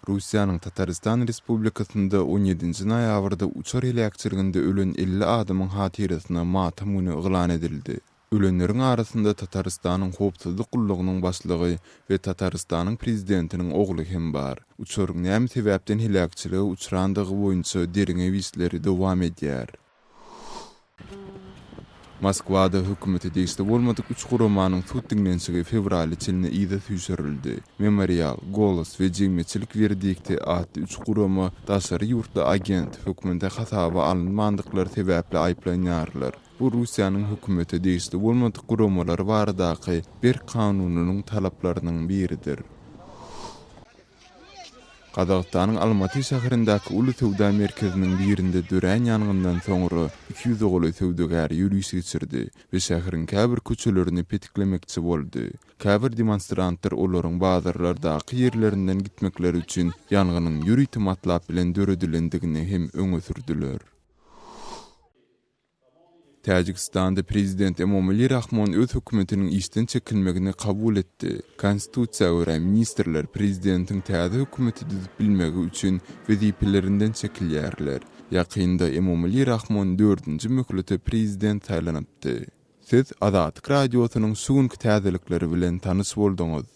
Russiýanyň Tatarystan Respublikasynda on ýedinji noýabrda uçar heläkçiliginde ölen 50 adamyň hatyrasyna matam güni yglan edildi. Ölenleriň arasynda Tatarystanyň howpsuzlyk gullugynyň başlygy we Tatarystanyň prezidentiniň ogly hem bar. Uçaryň näme sebäpden heläkçilige uçrandygy boýunça derňew işleri dowam edýär. Moskwada hökümete degişli bolmadyk üç guramanyň sud diňlenişigi fewrala çenli yza süýşürildi. Memorial, Golos we Jemgyýetçilik werdikti atly üç gurama daşary ýurtly agent hökmünde hasaba alynmandyklary sebäpli aýyplanýarlar. Bu Russiýanyň hökümete degişli bolmadyk guramalary baradaky berk kanunynyň talaplarynyň biridir. Gazagystanyň Almaty şäherindäki uly söwda merkeziniň birinde dörän ýangyndan soňra 200 golaý söwdagär ýöriş geçirdi we şäheriň käbir köçelerini petiklemekçi boldy. Käbir demonstrantlar olaryň bazarlardaky ýerlerinden gitmekleri üçin ýangynyň ýörite matlap bilen döredilendigini hem öňe sürdüler. Täjigistanda prezident Emomali Rahmon öz hökümetiniň işden çekilmegini kabul etdi. Konstitusiýa görä, ministrler prezidentiň täze hökümeti düzüp bilmegi üçin wezipelerinden çekilýärler. Ýakynda Emomali Rahmon dördünji möhlete prezident saýlanypdy. Siz Azatlyk Radiosynyň şu günki täzelikleri bilen tanyş bolduňyz.